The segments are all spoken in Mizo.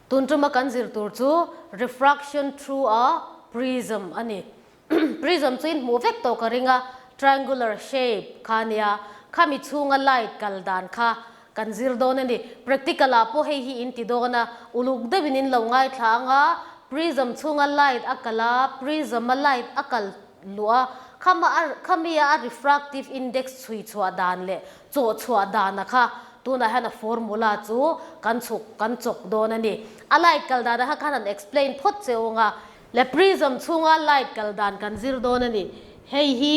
Tun tuma kan zir tur chu refraction through a prism a ni. Prism chu in hmuh vek tawh ka ring a, triangular shape kha a nia, khami chhunga light kal dan kha kan zir dawn a ni. Practical ah pawh hei hi in ti dawn a, uluk deuhin in lo ngaithla ang a, prism chhunga light a kal a, prism a light a kal luh a, khama a khami a refractive index chhui chhuah dan leh chawh chhuah dana kha tunah hian a formula chu kan chhuk kan chawk dawn a ni. A light kal dana kha khan an explain phawt che ung a, le prism chhunga light kal dan kan zir dawn a ni. Hei hi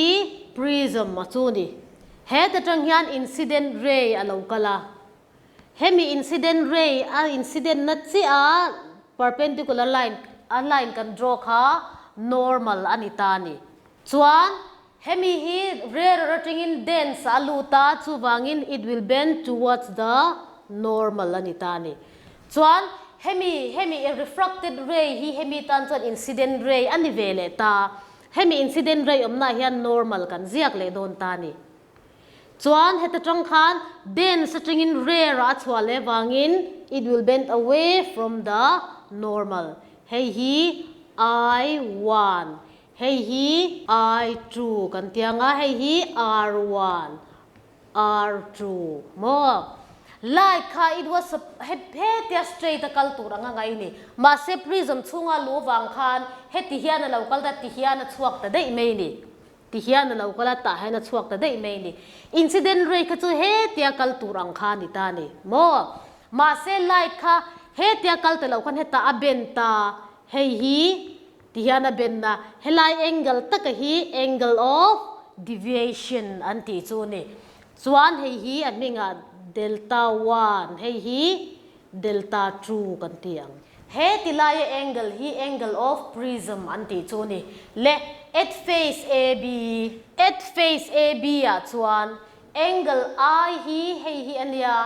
prism a chu ni. Heta tang hian incident ray a lo kal a. Hemi incident ray a incident na chiah a perpendicular line a line kan draw kha normal a ni ta a ni. Chuan Hemi hi rarer atangin dense a lut a, chuvangin it will bend towards the normal a ni ta a ni. Chuan hemi hemi refracted ray hi hemi tan chuan incident ray a ni ve leh ta. Hemi incident ray awmnaah hian normal kan ziak leh dawn ta a ni. Chuan heta tang khan dense atangin rare a chhuah leh vangin it will bend away from the normal. Hei hi I1. Hei hi I two kan ti ang a, hei hi R one, R two maw? Light kha it was a he hetia straight a kal tur anga ngai ni. Mahse prism chhunga lu vang khan heti hian a lo kal ta ti hian a chhuak ta daih mai ni. Ti hian a lo kal a, tah hian a chhuak ta daih mai ni. Incident ray kha chu hetia kal tur ang kha a ni ta ni maw? Mahse light kha hetia kal ta lo khan hetah a bend ta, hei hi Ti hian a benna helai angle taka hi angle of deviation an tih chu a ni. Chuan hei hi a hmingah delta one, hei hi delta two kan ti ang. He ti laia angle hi angle of prism an tih chu a ni. Le at face AB, at face AB ah chuan angle I hi hei hi a nia,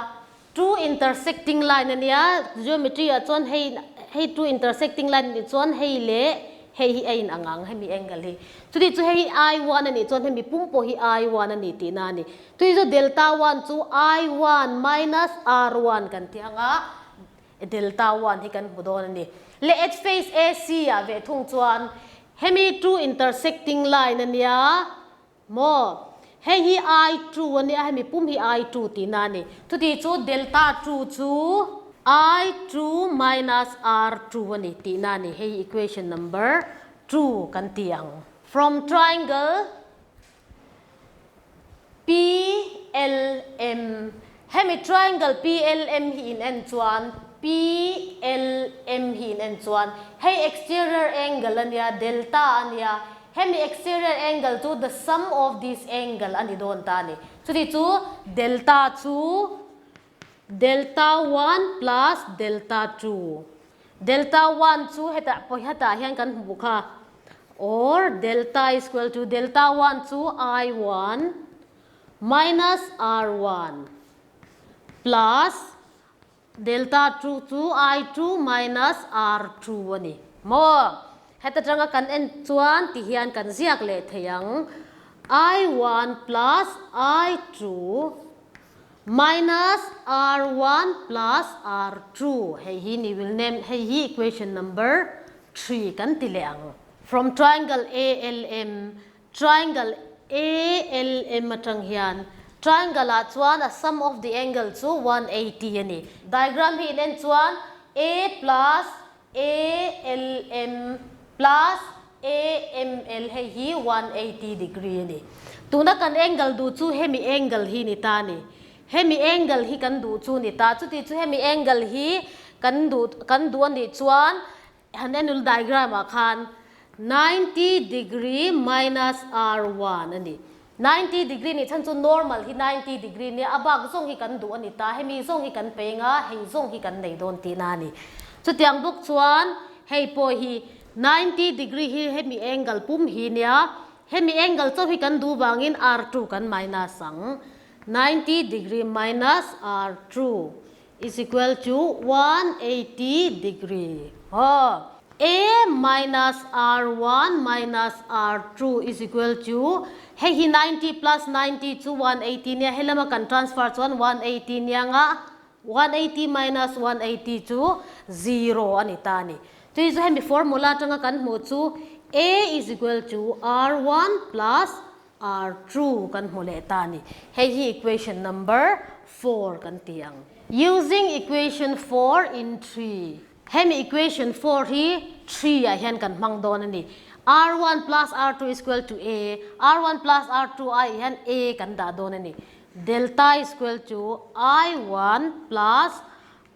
Two intersecting line a nia, geometry ah chuan hei hei two intersecting line a nih chuan hei leh hei hi a in ang ang hemi angle hi. Chuti chu hei hi I one a nih chuan hemi pum pawh hi I one a ni tihna a ni. Chuti chu delta one chu I one minus R one kan tih ang a, delta one hi kan hmu dawn a ni. Leh at face AC ah ve thung chuan hemi two intersecting line a nia, Maw? Hei hi I two a nia, hemi pum hi I two tihna a ni. Chuti chu delta two chu I two minus R two a ni tihna a ni. Hei hi equation number two kan ti ang. From triangle PLM, hemi triangle PLM hi in en chuan PLM hi in en chuan hei exterior angle a nia, delta a nia, Hemi exterior angle chu the sum of this angle a ni dawn ta a ni. Chuti chu delta chu delta one plus delta two. Delta one chu hetah pawh hetah hian kan hmuh kha or delta is equal to delta one chu I one minus R one plus Delta two chu I two minus R two a ni maw? Heta tanga kan en chuan ti hian kan ziak leh thei ang, I one plus I two minus R one plus R two hei hi ni will name hei hi equation number three kan ti leh ang. From triangle ALM Triangle ALM atang hian triangle ah chuan a sum of the angle chu 180 a ni. Diagram hi in en chuan A plus ALM plus AML hei hi 180 degree a ni. Tuna kan angle duh chu hemi angle hi ni ta a ni. Hemi angle hi kan duh chu ni ta. Chuti chu hemi angle hi kan duh kan duh a nih chuan Han enul diagram ah khan 90 degree minus R one a ni. 90 degree nih chhan chu normal hi 90 degree nia a bak zawng hi kan duh a ni ta, hemi zawng hi kan peng a, hei zawng hi kan nei dawn tihna a ni. Chutiang bawk chuan hei pawh hi 90 degree hi hemi angle pum hi nia, hemi angle chauh hi kan duh vangin R two kan minus ang, 90 degree minus R two. is equal to 180 degree. Aw. A minus R1 minus R2 is equal to hei hi 90 plus 90 chu 180 nia, he lama kan transfer chuan 180 nia nga 180 minus 180 chu zero a ni ta a ni. Tui chu hemi formula atanga kan hmuh chu A is equal to R1 plus R2 kan hmu leh ta a ni. Hei hi equation number 4 kan ti ang. Using equation 4 in 3. Hemi equation 4 hi 3 ah hian kan hmang dawn a ni. R1 plus R2 is equal to A, R1 plus R2 ai hian A kan dah dawn a ni. Delta is equal to I1 plus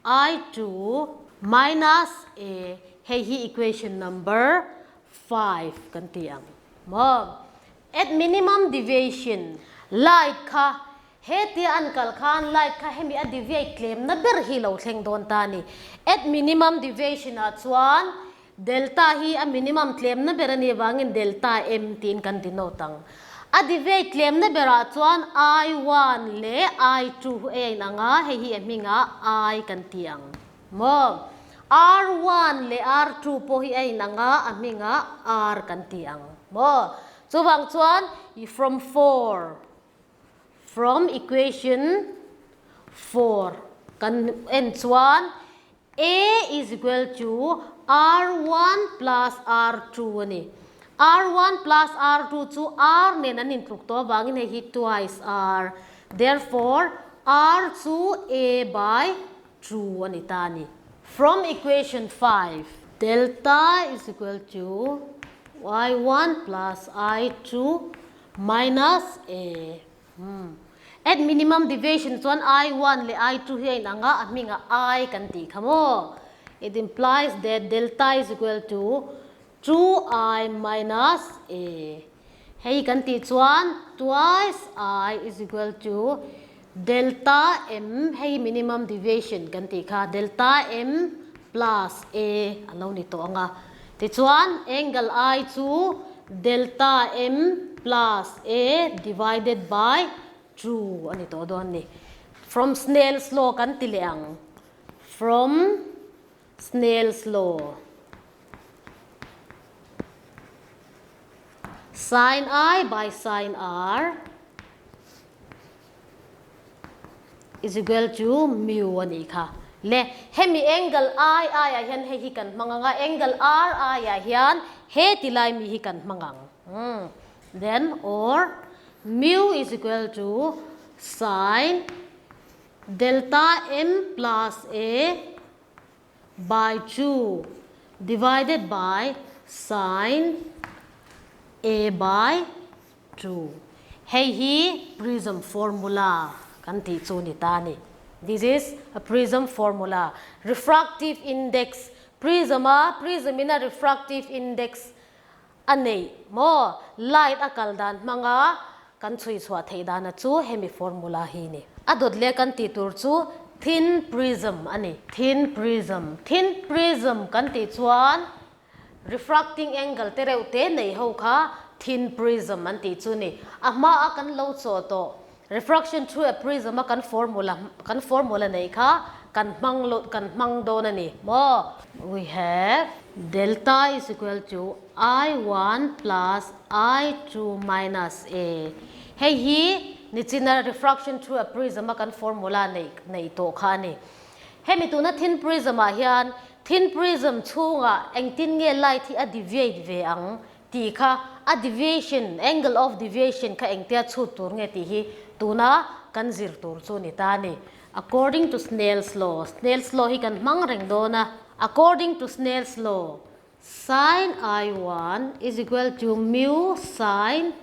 I2 minus A, hei hi equation number 5 kan ti ang maw? At minimum deviation, light kha hetia an kal khan light kha hemi a deviate tlemna ber hi lo thleng dawn ta a ni. At minimum deviation ah chuan Delta hi a minimum tlemna ber a nih avangin delta m tiin kan denote ang. A deviate tlemna berah chuan I one leh I two hu a inang a, hei hi a hmingah I kan ti ang maw? R one leh R two pawh hi a inang a, a hmingah R kan ti ang maw? Chuvang chuan from 4 From equation 4 kan en chuan A is equal to R1 plus R2 a ni. R1 plus R2 chu R nen an intluk tawh avangin hei hi twice R. Therefore, R chu A by 2 a ni ta a ni. From equation 5, delta is equal to Y1 plus I2 Minus A. Umm. At minimum deviation chuan I one leh I two hi a inang a, a hmingah I kan tih kha maw? It implies that delta is equal to 2I minus A. Hei kan tih chuan twice I is equal to delta M, hei minimum deviation kan tih kha, delta M plus A a lo ni tawh ang a. Tichuan, angle I chu delta M plus A divided by 2 a ni tawh dawn a ni. From Snell's law kan ti leh ang. From Snell's law. Sin I by sin R is equal to mu a nih kha. Le, hemi angle I aiah hian hei hi kan hmang ang a, angle R aiah hian he ti lai mi hi kan hmang ang. Umm. Then or mu is equal to sin delta m plus a by 2 divided by sin a by 2. Hei hi prism formula kan tih chu ni ta a ni. This is a prism formula. Refractive index, prism a prism in a refractive index a neih maw? Light a kal dan hmanga kan chhui chhuah theih dana chu hemi formula hi ni. A dawt leh kan tih tur chu thin prism a ni. Thin prism. Thin prism kan tih chuan refracting angle te reuh te nei ho kha thin prism an tih chu ni. A hma a kan lo chawh tawh Refraction through a prism a kan formula kan formula nei kha kan hmang lo kan hmang dawn a ni maw? We have delta is equal to I1 plus I2 minus A. Hei hi nichina refraction through a prism a kan formula nei nei tawh kha a ni. Hemi tuna thin prism ah hian thin prism chhungah engtin nge light hi a deviate ve ang Tih kha a deviation, angle of deviation kha engtia chhut tur nge tih hi tuna kan zir tur chu ni ta a ni. According to Snell's law, Snell's law hi kan hmang reng dawn a. According to Snell's law, sin I1 is equal to mu sin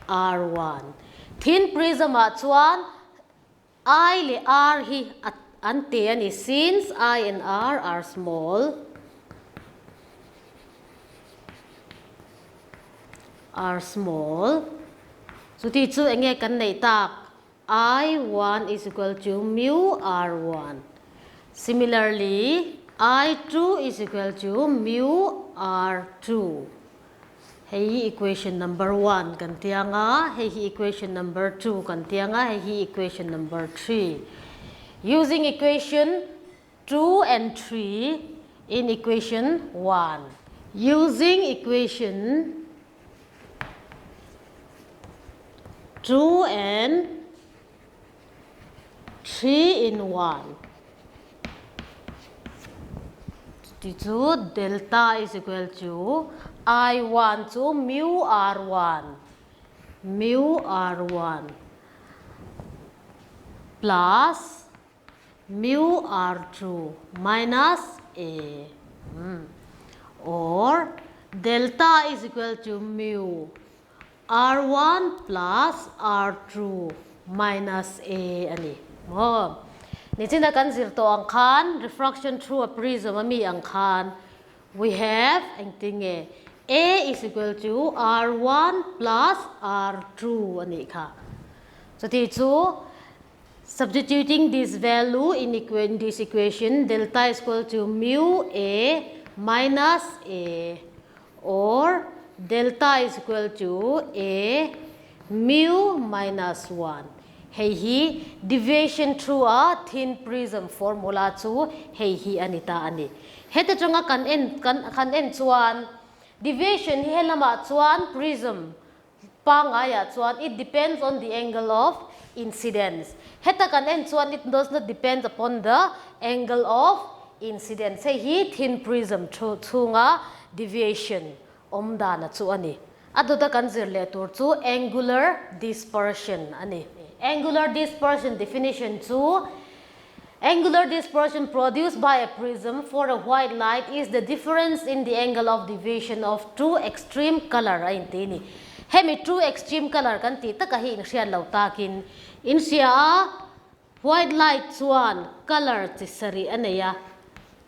R1. Thin prism ah chuan I leh R hi an te a ni, since I and R are small, are small, chuti chu eng nge kan neih tak, I 1 is equal to mu R 1. Similarly, I 2 is equal to mu R 2. Hei hi equation number one kan ti ang a, hei hi equation number two kan ti ang a, hei hi equation number three. Using equation 2 and 3 in equation 1. Using equation 2 and 3 in 1. Ti chu delta is equal to I one chu mu r one mu r one plus mu r 2 minus a or delta is equal to mu r 1 plus r 2 minus a a ni maw. Nichina kan zir tawh ang khan refraction through a prism a mi ang khan we have engtin nge a is equal to r 1 plus r 2 a nih kha. Chuti chu Substituting this value in this equation, delta is equal to mu a minus a or delta is equal to a mu minus 1. Hei hi deviation through a thin prism formula chu hei hi a ni ta a ni. Heta tanga kan en kan en chuan deviation hi helamah chuan prism Pangaiah chuan it depends on the angle of incidence. Heta kan en chuan it does not depend upon the angle of incidence. Hei hi thin prism chhunga deviation awm dana chu a ni. A dawta kan zir leh tur chu angular dispersion a ni. Angular dispersion definition chu Angular dispersion produced by a prism for a white light is the difference in the angle of deviation of two extreme color a inti a ni. Hemi two extreme color kan tih taka hi inhriat lo takin inhria a, white light chuan color chi sarih a nei a,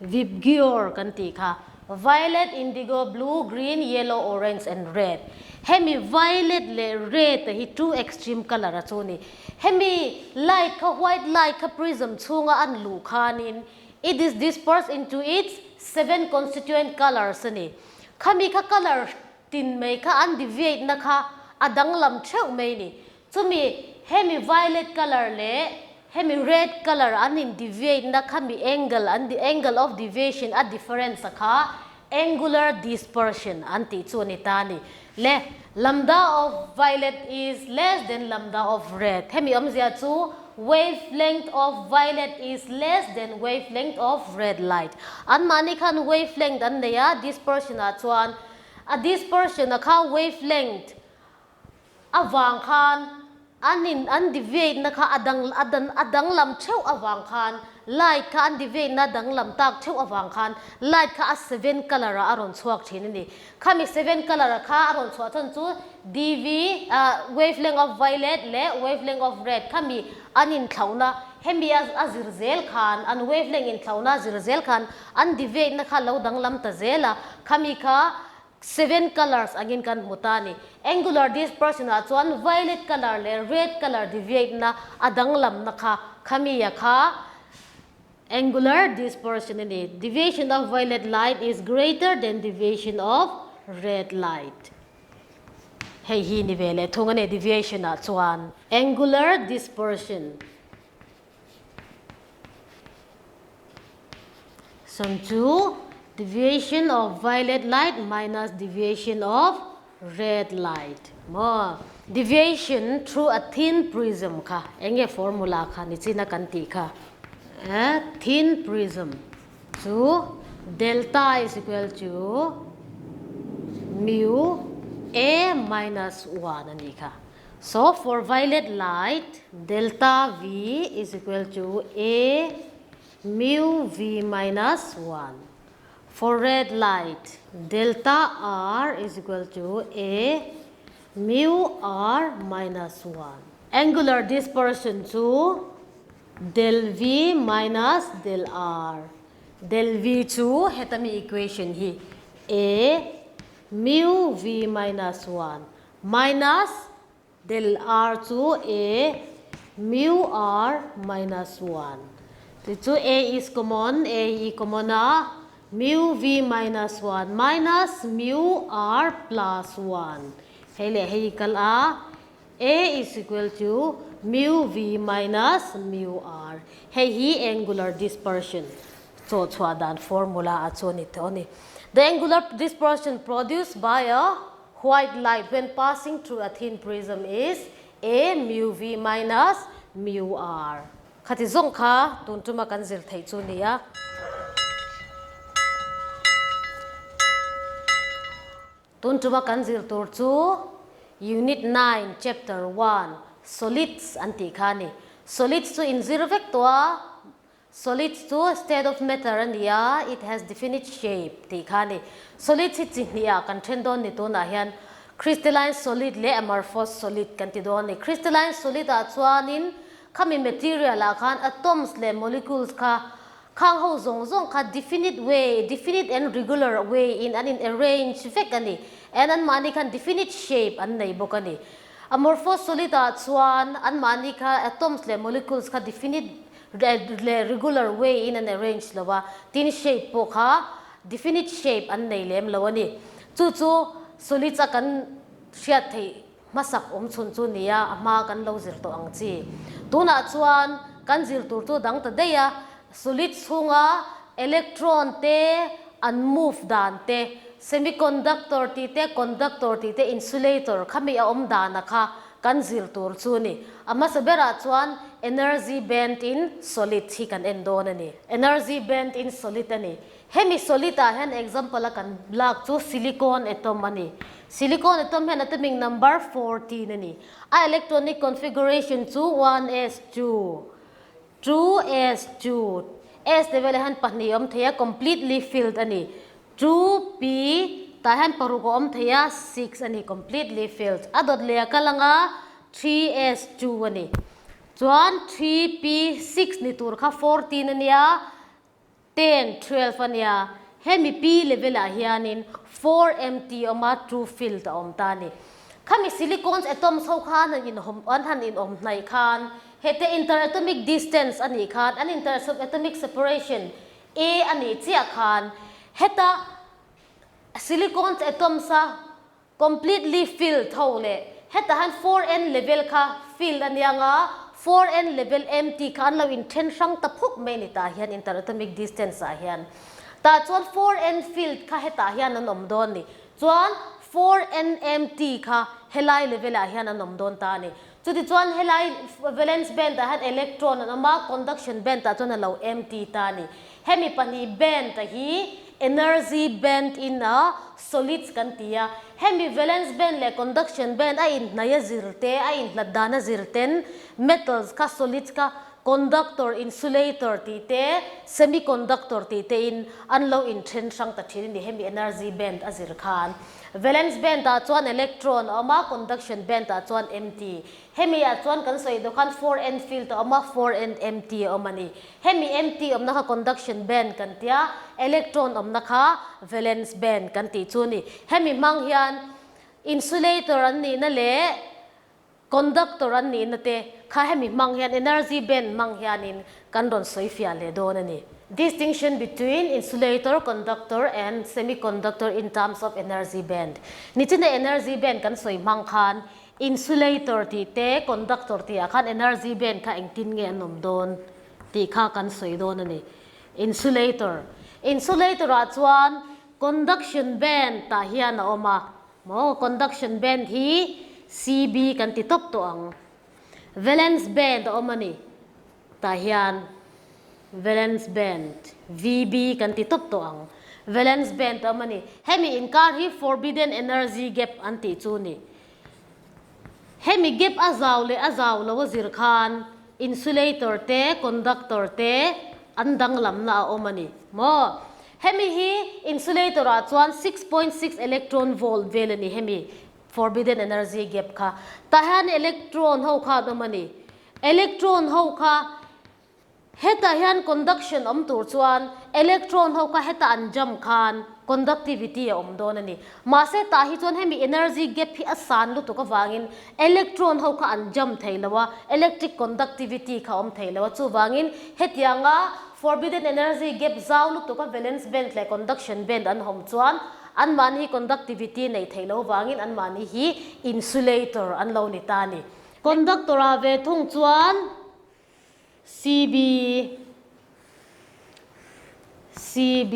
Vibgyor kan tih kha, violet, indigo, blue, green, yellow, orange and red. Hemi violet leh red te hi two extreme colour a chu ni. Hemi light kha white light kha prism chhunga an luh khanin it is dispersed into its seven constituent colours a ni. Khami kha colour tin mai kha an deviate na kha a danglam theuh mai ni. Chumi hemi violet colour leh hemi red colour an in deviate na khami angle an angle of deviation a difference a kha angular dispersion an tih chu a ni ta a ni. Le lambda of violet is less than lambda of red hemi awmzia chu wavelength of violet is less than wavelength of red light anmahni khan wavelength an nei a dispersion ah chuan a dispersion a kha wavelength avang khan an in an deviate na kha a dang a dan a danglam theuh avang khan light kha an deviate na danglam tak theuh avang khan light kha a seven colour ah a rawn chhuak thin a ni. Khami seven colour ah kha a rawn chhuah chhan chu DV ah wavelength of violet leh wavelength of red khami an inthlauhna hemi a a zir zel khan an wavelength inthlauhna a zir zel khan an deviate na kha lo danglam ta zel a khami kha Seven colours angin kan hmu ta a ni. Angular dispersion ah chuan violet colour leh red colour deviate na a danglamna kha khami a kha angular dispersion a ni. Deviation of violet light is greater than deviation of red light. Hei hi ni ve leh thung a ni deviation ah chuan angular dispersion. Sawm chu deviation of violet light minus deviation of red light maw? Deviation through a thin prism kha eng nge formula kha ni chin a kan tih kha eh thin prism chu delta is equal to mu a minus 1 a nih kha. So for violet light delta V is equal to A mu V minus 1. For red light delta R is equal to A mu R minus 1. Angular dispersion chu del V minus del R. Del V chu heta mi equation hi A mu V minus 1 Minus del R chu A mu R minus 1. Ti chu A is common, A hi common a, mu V minus 1 minus mu R plus 1. Hei leh hei hi kal a, A is equal to mu V minus mu R. Hei hi angular dispersion chaw chhuah dan formula a chu a ni tawh a ni. The angular dispersion produced by a White light when passing through a thin prism is A mu V minus mu R. Khati zawng kha tun tuma kan zir theih chu nia. Tun tuma kan zir tur chu Unit 9 Chapter 1 Solids an tih kha a ni. Solids chu in zir vek tawh a, Solids chu state of matter a ni a, it has definite shape tih kha a ni. Solids hi chi hnih ah kan then dawn ni tunah hian crystalline solid leh amorphous solid kan ti dawn a ni. Crystalline solid ah chuanin khami material ah khan atoms leh molecules kha khang ho zawng zawng kha definite way, definite and regular way in an in arrange vek a ni. And anmahni khan definite shape an nei bawk a ni. Amorphous solid ah chuan anmahni kha atoms leh molecules kha definite leh regular way in an arrange lo a, tin shape pawh kha definite shape an nei lem lo a ni. Chu chu solids a kan hriat theih hmasak awm chhun chu nia a hma kan lo zir tawh ang chi. Tunah chuan kan zir tur chu dang ta daih a, solid chhunga electron te an move dan te, semiconductor tih te, conductor tih te, insulator khami a awm dana kha kan zir tur chu a ni. A hmasa berah chuan energy band in solid hi kan en dawn a ni. Energy band in solid a ni. Hemi solid ah hian example a kan lak chu silicon atom a ni. Silicon atom hian atomic number 14 a ni. A electronic configuration chu 1s2, 2s2, s level ah hian pahnih a awm thei a, completely filled a ni. 2p, tah hian paruk a awm thei a, 6 a ni, completely filled. A dawt leh a kal anga 3s2 a ni. Chuan 3p 6 ni tur kha 14 a nia, 10, 12 a nia. Hemi p level ah hianin 4 empty a awm a, 2 filled a awm ta a ni. Khami silicon's atoms ho khan han inhawm an han inawm hnaih khan hete interatomic distance a nih khan an interatomic separation A a nih chiah khan heta silicon atoms a completely filled ho leh hetah hian 4n level kha filled a nia nga, 4n level empty kha an lo inthen hrang ta phuk mai a ni tah hian interatomic distance ah hian. Tah chuan 4n filled kha hetah hian an awm dawn a ni. Chuan 4n empty kha helai level ah hian an awm dawn ta a ni. Chutichuan helai valence band ah hian electron an awm a, conduction band ah chuan a lo empty ta a ni. Hemi pahnih band a hi energy band in a solids kan ti a. Hemi valence band leh conduction band a inhnaih a zir te, a inhlat dan a zir ten metals kha solids kha conductor, insulator tih te, semiconductor tih te in an lo inthen hrang ta thin a ni hemi energy band a zir khan. Valence band ah chuan electron a awm a, conduction band ah chuan empty. Hemi ah chuan kan sawi dawh khan 4n filled a awm a, 4n empty a awm a ni. Hemi empty awmna kha conduction band kan ti a, electron awmna kha valence band kan tih chu a ni. Hemi hmang hian insulator an nihna leh Conductor an nihna te kha hemi hmang hian energy band hmang hianin kan rawn sawi fiah leh dawn a ni. Distinction between insulator, conductor and semiconductor in terms of energy band. Nichina energy band kan sawi hmang khan insulator tih te conductor tih ah khan energy band kha engtin nge an awm dawn tih kha kan sawi dawn a ni. Insulator. Insulator ah chuan conduction band tah hian a awm a. Maw conduction band hi CB kan ti tawp tawh ang. Valence band a awm a ni. Tah hian valence band VB kan ti tawp tawh ang. Valence band a awm a ni. Hemi inkar hi forbidden energy gap an tih chu ni. Hemi gap a zau leh a zau lo a zir khan insulator te conductor te an danglamna a awm a ni maw? Hemi hi insulator ah chuan 6.6 electron volt vel a ni hemi forbidden energy gap kha. Tah hian electron ho kha an awm a ni. Electron ho kha Hetah hian conduction awm tur chuan electron ho kha heta an jump khan conductivity a awm dawn a ni. Mahse tah hi chuan hemi energy gap hi a san lutuk avangin electron ho kha an jump thei lo a, electric conductivity kha a awm thei lo a. Chuvangin hetianga forbidden energy gap zau lutuk a valence band leh conduction band an hawm chuan anmahni hi conductivity nei thei lo vangin anmahni hi insulator an lo ni ta a ni. Conductor ah ve thung chuan. CB CB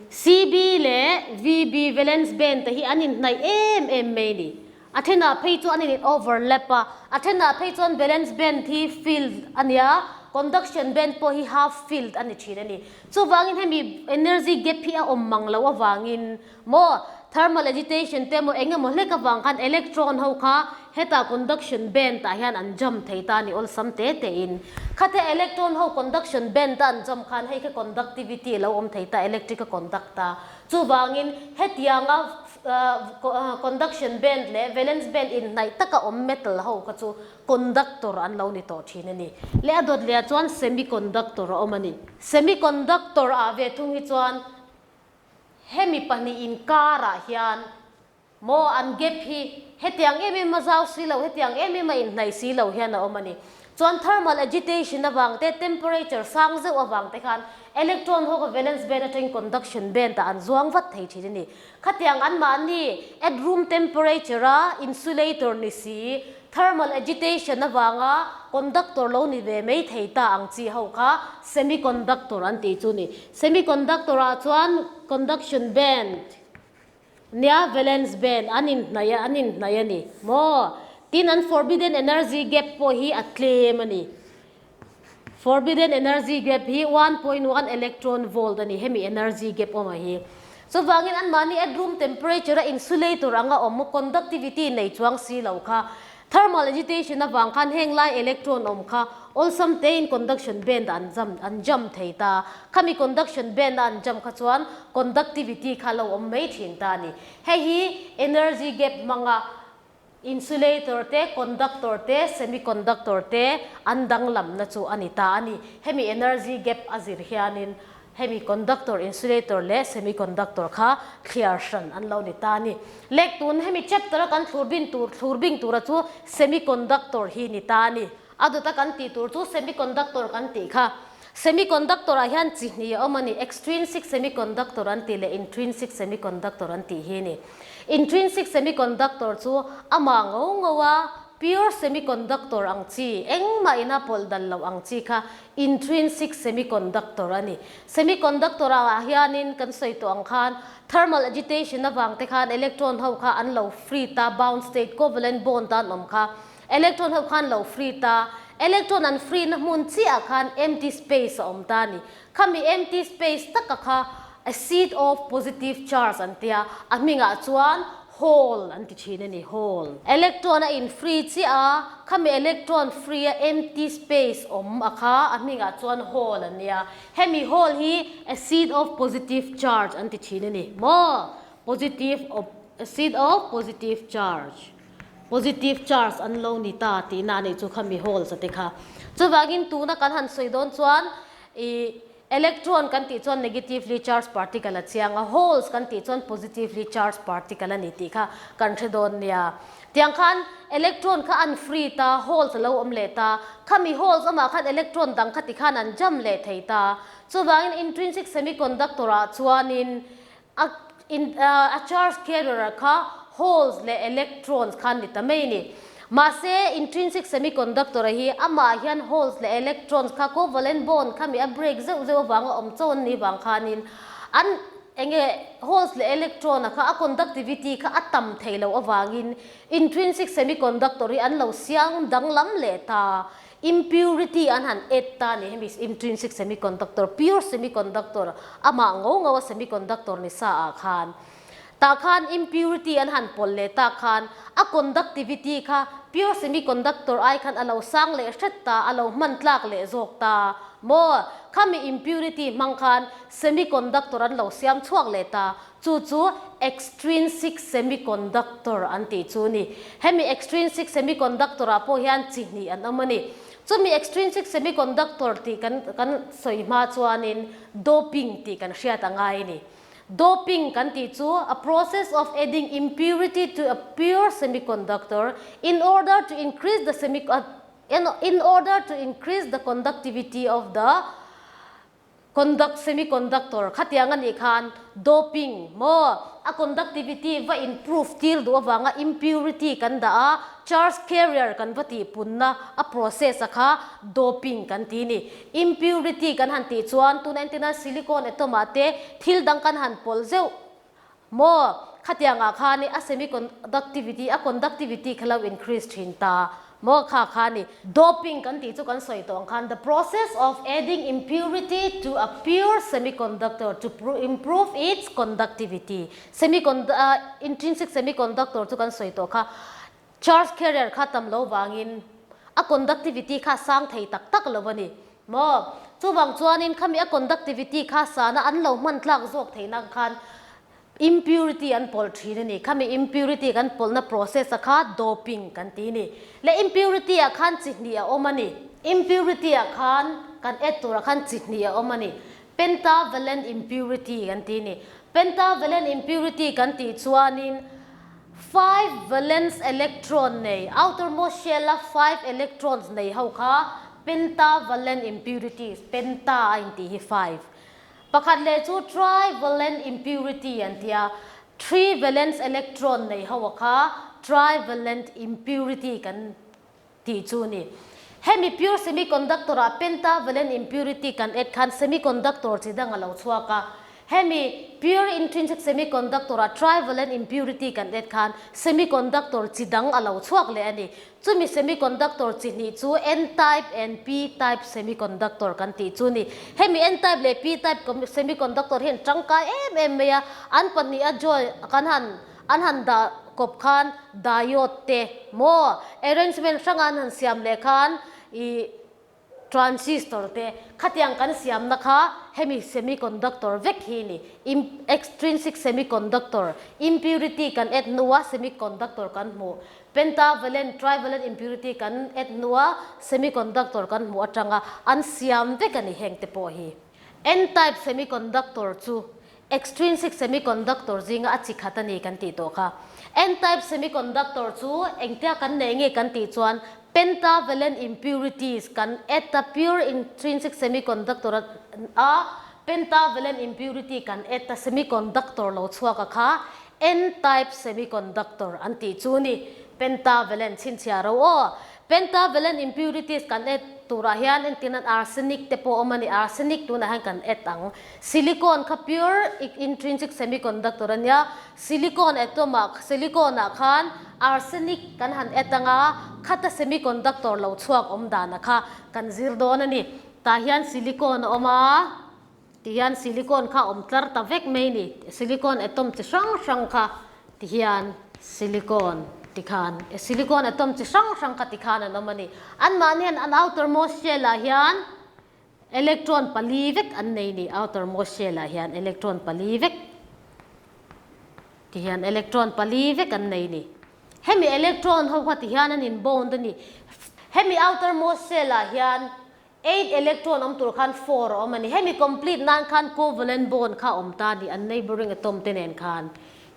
CB leh VB valence band te hi an inhnaih em em mai a ni. A thenah phei chu an in overlap a, a thenah phei chuan valence band hi filled a nia, conduction band pawh hi half filled a ni thin a ni. Chuvangin hemi energy gap hi a awm mang loh avangin maw. Thermal agitation te emaw eng emaw hlek avang khan electron ho kha hetah conduction band ah hian an jump thei ta a ni awlsam te te in. Khatia electron ho conduction band a an jump khan hei kha conductivity a lo awm thei ta, electric a conduct ta. Chuvangin hetianga conduction band leh valence band inhnaih taka awm metal ho kha chu conductor an lo ni tawh thin a ni. Leh a dawt leh ah chuan semiconductor a awm a ni. Semiconductor ah ve thung hi chuan Hemi pahnih inkarah hian maw an gap hi hetiang em em a zau si lo, hetiang em em a inhnaih si lo hian a awm a ni. Chuan thermal agitation avang te, temperature sang zeuh avang te khan electron ho kha valence band atangin conduction band ah an zuang vat thei thin a ni. Khatiang anmahni at room temperature a insulator ni si, Thermal agitation avanga conductor lo ni ve mai thei ta ang chi ho kha semiconductor an tih chu ni. Semiconductor ah chuan conduction band nia valence band an inhnaih an inhnaih a ni maw? Tin an forbidden energy gap pawh hi a tlem a ni. Forbidden energy gap hi 1.1 electron volt a ni, hemi energy gap awm a hi. Chuvangin anmahni at room temperature a insulator anga awm conductivity nei chuang si lo kha thermal agitation avang khan heng lai electron awm kha awlsam tein conduction band ah an jump an jump thei ta. Khami conduction band a an jump kha chuan conductivity kha lo awm mai thin ta a ni. Hei hi energy gap hmanga Insulator te, conductor te, semiconductor te an danglamna chu a ni ta a ni. Hemi energy gap a zir hianin hemi conductor, insulator leh semiconductor kha thliar hran an lo ni ta a ni. Lek tun hemi chapter a kan thlur bin tur thlur bing tura chu semiconductor hi ni ta a ni. A dawta kan tih tur chu semiconductor kan tih kha. Semiconductor ah hian chi hnih a awm a ni, extrinsic semiconductor an tih leh intrinsic semiconductor an tih hi a ni. Intrinsic semiconductor chu amah ngo ngo a pure semiconductor ang chi, engmah ina pawlh dal loh ang chi kha intrinsic semiconductor a ni. Semiconductor ah hianin kan sawi tawh ang khan thermal agitation avang te khan electron ho kha an lo free ta, bound state, covalent bond a an awm kha. Electron ho khan lo free ta, electron an free na hmun chiah khan empty space a awm ta a ni. Khami empty space taka kha a seat of positive charge an tia, a hmingah chuan hole an ti thin a ni, hole. Electron a in free chiah a, khami electron free a empty space awm a kha a hmingah chuan hole an nia. Hemi hole hi a seat of positive charge an ti thin a ni maw? Positive of, a seat of positive charge. Positive charge an lo ni ta tihna a nih chu khami holes a te kha. Chuvangin tuna kan han sawi dawn chuan ih electron kan tih chuan negatively charged particle a chiang a, holes kan tih chuan positively charged particle a ni tih kha kan hre dawn nia. Tiang khan electron kha an free ta, holes a lo awm leh ta, khami holes awmah khan electron dang kha tikhan an jam leh thei ta. Chuvangin intrinsic semiconductor ah chuanin A in a charge carrier kha holes leh electrons kha an ni ta mai a ni. Mahse intrinsic semiconductor a hi amah hian holes leh electrons kha covalent bond kha mi a break zeuh zeuh avanga awm chauh an nih vang khanin an enge holes leh electron a kha a conductivity kha a tam thei loh avangin intrinsic semiconductor hi an lo siam danglam leh ta. Impurity an han add ta ni hemi intrinsic semiconductor, pure semiconductor, amah ngo ngo a semiconductor ni sa ah khan. Tah khan impurity an han pawlh leh tak khan a conductivity kha pure semiconductor ai khan a lo sang leh hret ta, a lo hman tlak leh zawk ta maw? Khami impurity hmang khan semiconductor an lo siam chhuak leh ta. Chu chu extrinsic semiconductor an tih chu a ni. Hemi extrinsic semiconductor ah pawh hian chi hnih an awm a ni. Chumi extrinsic semiconductor tih kan kan sawi hma chuanin doping tih kan hriat a ngai a ni. Doping kan tih chu a process of adding impurity to a pure semiconductor in order to increase the semi in order to increase the conductivity of the Conduct semiconductor khatiang a nih khan doping maw a conductivity va improve tir duh avanga impurity kan dah a, charge carrier kan va tih punna a process a kha doping kan ti ni. Impurity kan han tih chuan tuna entirna silicon atom ah te thil dang kan han pawlh zeuh maw khatiang ah khan a semiconductivity a conductivity kha lo increase thin ta. Maw kha kha ni. Doping kan tih chu kan sawi tawh ang khan the process of adding impurity to a pure semiconductor to improve its conductivity. Semicond intrinsic semiconductor chu kan sawi tawh kha charge carrier kha tam lo vangin a conductivity kha sang thei tak tak lo a ni. Maw? Chuvang chuanin khami a conductivity kha sana an lo hman tlak zawk theih nan khan Impurity an pawlh thin a ni. Khami impurity kan pawlhna process a kha doping kan ti a ni. Leh impurity ah khan chi hnih a awm a ni. Impurity ah khan kan add turah khan chi hnih a awm a ni. Pentavalent impurity kan ti a ni. Pentavalent impurity kan tih chuanin five valence electron nei, outermost shell a five electrons nei ho kha pentavalent impurities, penta a intih hi five. Pakhat leh chu trivalent impurity an ti a, three valence electron nei ho a kha trivalent impurity kan tih chu a ni. Hemi pure semiconductor ah pentavalent impurity kan add khan semiconductor chi dang a lo chhuak a, hemi pure intrinsic semiconductor ah trivalent impurity kan add khan semiconductor chi dang a lo chhuak leh a ni. Chumi semiconductor chi hnih chu N-type and P-type semiconductor kan tih chu ni. Hemi N-type leh P-type semiconductor hi an tangkai em em mai a, an pahnih a join kan han an han dah kawp khan diode te maw arrangement hranga an han siam leh khan ih Transistor te khatiang kan siamna kha hemi semiconductor vek hi ni. Extrinsic semiconductor, impurity kan add hnua semiconductor kan hmuh. Pentavalent, trivalent impurity kan add hnua semiconductor kan hmuh atanga an siam vek a ni heng te pawh hi. N-type semiconductor chu Extrinsic semiconductor zinga a chi khat a ni kan tih tawh kha. N-type semiconductor chu engtia kan nei nge kan tih chuan pentavalent impurities kan add a pure intrinsic semiconductor a pentavalent impurity kan add a semiconductor lo chhuak a kha N-type semiconductor an tih chu ni. Pentavalent chhinchhiah ro aw. Pentavalent impurities kan add turah hian entirnan arsenic te pawh awm a ni. Arsenic tunah hian kan add ang. Silicon kha pure intrinsic semiconductor a nia. Silicon atom ah silicon ah khan arsenic kan han add anga khata semiconductor lo chhuak awm dan a kha kan zir dawn a ni. Tah hian silicon a awm a, ti hian silicon kha awm tlar ta vek mai ni. Silicon atom chi hrang hrang kha ti hian silicon ti khan silicon atom chi hrang hrang kha ti khan an awm a ni. Anmahni hian an outermost shell ah hian Electron pali vek an nei ni, outermost shell ah hian electron pali vek ti hian electron pali vek an nei ni. Hemi electron ho kha ti hian an in bond a ni. Hemi outermost shell ah hian eight electron awm tur khan four a awm a ni. Hemi complete nan khan covalent bond kha awm ta a ni, an neighbouring atom te nen khan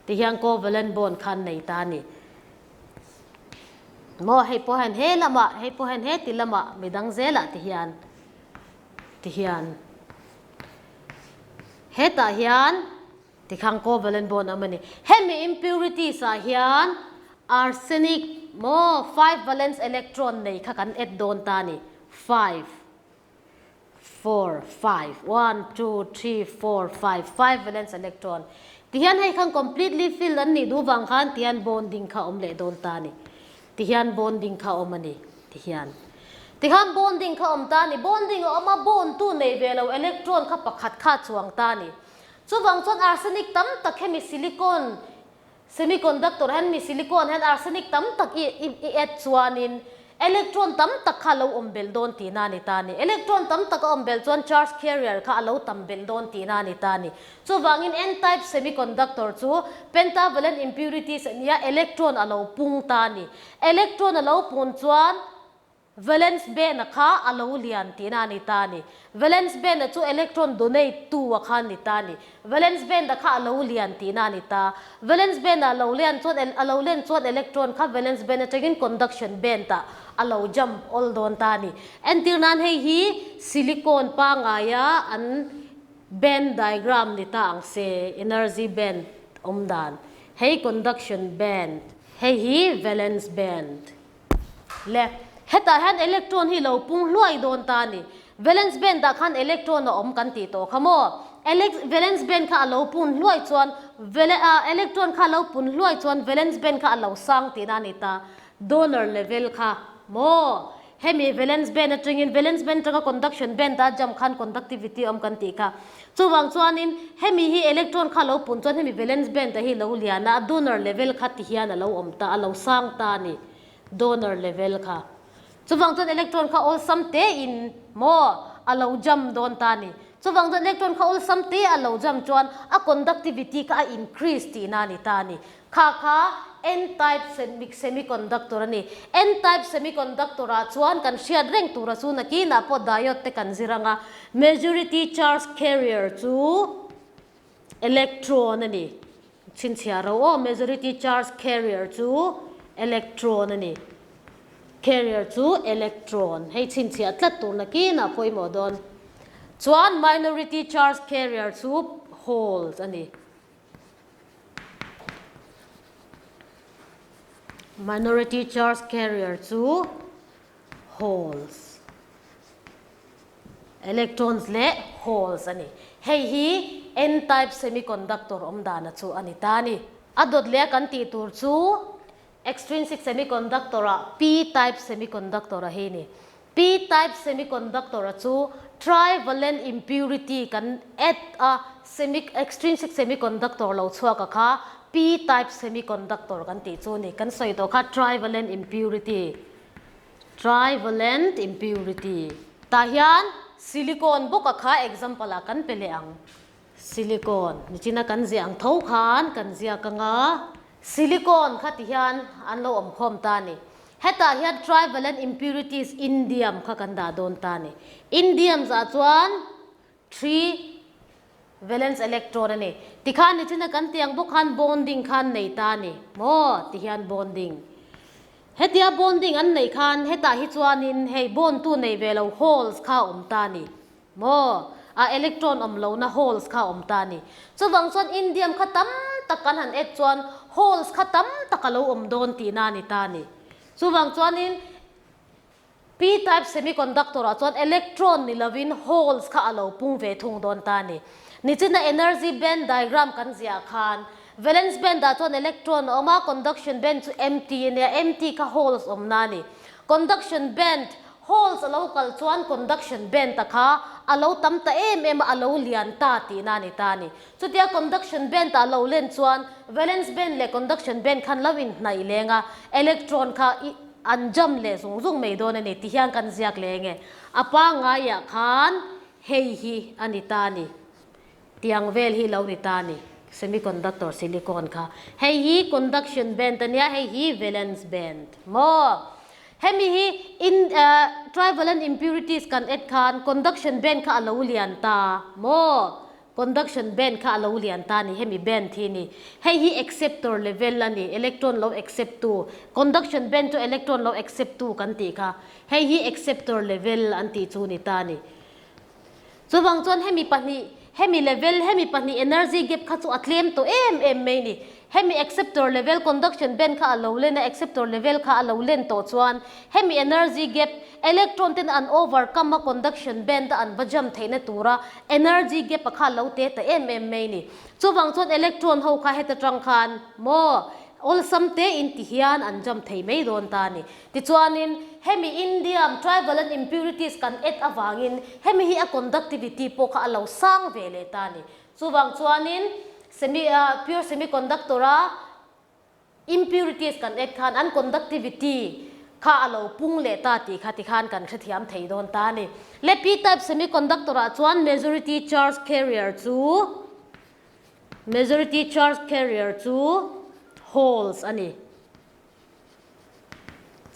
ti hian covalent bond kha an nei ta a ni. Maw hei pawh hian he lamah hei pawh hian he ti lamah midang zelah ti hian ti hian hetah hian tikhang covalent bond awm a ni. Hemi impurities ah hian arsenic maw five valence electron nei kha kan add dawn ta a ni five. Four, five, one, two, three, four, five, five valence electron. Tihian hei khan completely filled an nih duh vang khan tihian bonding kha awm leh dawn ta a ni. Tihian bonding kha awm a ni, tihian. Tikhan bonding kha awm ta a ni, bonding a awm a, bond tu nei ve lo electron kha pakhat kha a chuang ta a ni. Chuvang chuan arsenic tam tak hemi silicon Semiconductor hian mi silicon hian arsenic tam tak i i add chuanin electron tam tak kha a lo awm belh dawn tihna a ni ta a ni. Electron tam tak a awm belh chuan charge carrier kha a lo tam belh dawn tihna a ni ta a ni. Chuvangin n-type semiconductor chu pentavalent impurities a nia, electron a lo pung ta a ni. Electron a lo pun chuan Valence band-a kha a lo lian tihna a ni ta a ni. Valence band-a chu electron donate tu a kha a ni ta a ni. Valence band-a kha a lo lian tihna a ni ta. Valence band-a a lo lian chuan a lo len chuan electron kha valence band atangin conduction band-ah a lo jump awl dawn ta a ni. Entir nan hei hi silicon pangaia an band diagram ni ta ang se, energy band awm dan. Hei conduction band, hei hi valence band. Le, hetah hian electron hi lo pung hluai dawn ta a ni. Valence band ah khan electron a awm kan tih tawh kha maw? Elec valence band kha a lo pun hluai chuan vale ah electron kha a lo pun hluai chuan valence band kha a lo sang tihna a ni ta. Donor level kha. Maw? Hemi valence band atangin valence band atanga conduction band a jump khan conductivity a awm kan tih kha. Chuvang chuanin hemi hi electron kha a lo pun chuan hemi valence band a hi lo lian a, a donor level kha ti hian a lo awm ta, a lo sang ta a ni, donor level kha. Chuvang chuan electron kha awlsam tein maw a lo jump dawn ta a ni. Chuvang chuan electron kha awlsam te a lo jump chuan a conductivity kha a increase tihna a ni ta a ni. Kha kha N-type semiconductor a ni. N-type semiconductor ah chuan kan hriat reng tura chu nakinah pawh diode te kan zir anga majority charge carrier chu electron a ni. Chhinchhiah ro aw, majority charge carrier chu electron a ni. Carrier chu electron. Hei chhinchhiah tlat tur nakinah pawimawh dawn. Chuan minority charge carrier chu holes a ni. Minority charge carrier chu holes, electrons leh holes a ni. Hei hi n-type semiconductor awm dana chu a ni ta a ni. A dawt leh a kan tih tur chu extrinsic semiconductor ah p-type semiconductor a hi ni. P-type semiconductor a chu trivalent impurity kan add a semi extrinsic semiconductor lo chhuak a kha p-type semiconductor kan tih chu ni. Kan sawi tawh kha trivalent impurity trivalent impurity tah hian silicon bawk a kha example ah kan pe leh ang. Silicon nichina kan ziah ang tho khan kan ziak anga silicon kha ti hian an lo awm khawm ta a ni. Hetah hian trivalent impurities indium kha kan dah dawn ta a ni. Indium zah chuan three valence electron a ni. Tikhan nichina kan tih ang bawk khan bonding khan nei ta a ni maw ti hian bonding. Hetia bonding an neih khan hetah hi chuanin hei bond tu nei ve lo holes kha a awm ta a ni. Maw? A electron awm lohna holes kha awm ta a ni. Chuvang chuan indium kha tam tak kan han add chuan holes kha tam tak a lo awm dawn tihna a ni ta a ni. Chuvang chuanin P-type semiconductor ah chuan electron ni lovin holes kha a lo pung ve thung dawn ta a ni. Nichina energy band diagram kan ziah khan valence band ah chuan electron a awm a, conduction band chu empty a nia, empty kha holes awmna a ni. Conduction band Holes a lo kal chuan conduction band a kha a lo tam ta em em a, a lo lian ta tihna a ni ta a ni. Chutia conduction band ah lo len chuan valence band leh conduction band khan lo inhnaih leng a, electron kha i an jam leh zung zung mai dawn a ni ti hian kan ziak leng e. A pangaiah khan hei hi a ni ta a ni. Tiang vel hi lo ni ta a ni. Semiconductor silicon kha. Hei hi conduction band a nia, hei hi valence band. Maw? Hemi hi in trivalent impurities kan add khan conduction band kha a lo lian ta. Maw? Conduction band kha a lo lian ta a ni, hemi band hi ni. Hei hi acceptor level a ni, electron lo accept tu. Conduction band chu electron lo accept tu kan tih kha. Hei hi acceptor level an tih chu ni ta a ni. Chuvang chuan hemi pahnih, hemi level, hemi pahnih energy gap kha chu a tlem tawh em em mai ni. Hemi acceptor level conduction band kha a lo len a, acceptor level kha a lo len tawh chuan hemi energy gap, electron ten an overcome a conduction band a an va jump theihna tura energy gap a kha a lo te ta em em mai ni. Chuvang chuan electron ho kha heta tang khan maw awlsam te in ti hian an jump thei mai dawn ta a ni. Tichuanin, hemi indium trivalent impurities kan add avangin hemi hi a conductivity pawh kha a lo sang ve leh ta a ni. Chuvang chuanin, semi pure semiconductor a impurities kan add khan an conductivity kha a lo pung leh ta tih kha tikhan kan hrethiam thei dawn ta a ni. Le p-type semiconductor ah chuan majority charge carrier chu majority charge carrier chu holes a ni.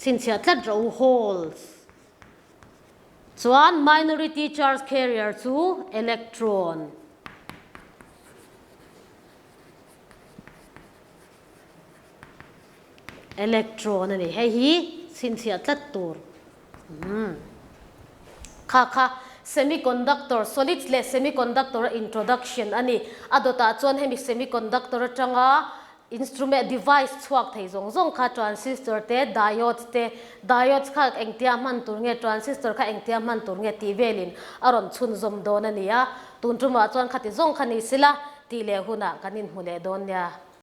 Chhinchhiah tlat rawh u holes. Chuan minority charge carrier chu electron. Electron a ni. Hei hi chhinchhiah tlat tur. Umm. Kha kha semiconductor, solids leh semiconductor a introduction a ni. A dawtah chuan hemi semiconductor atanga Instrument, device, chhuak thei zawng zawng kha transistor te, diodes te, diodes kha engtia hman tur nge, transistor kha engtia hman tur nge tih velin a rawn chhunzawm dawn a ni a. Tun tumah chuan khati zawng kha ni sila tih leh hunah kan inhmu leh dawn nia.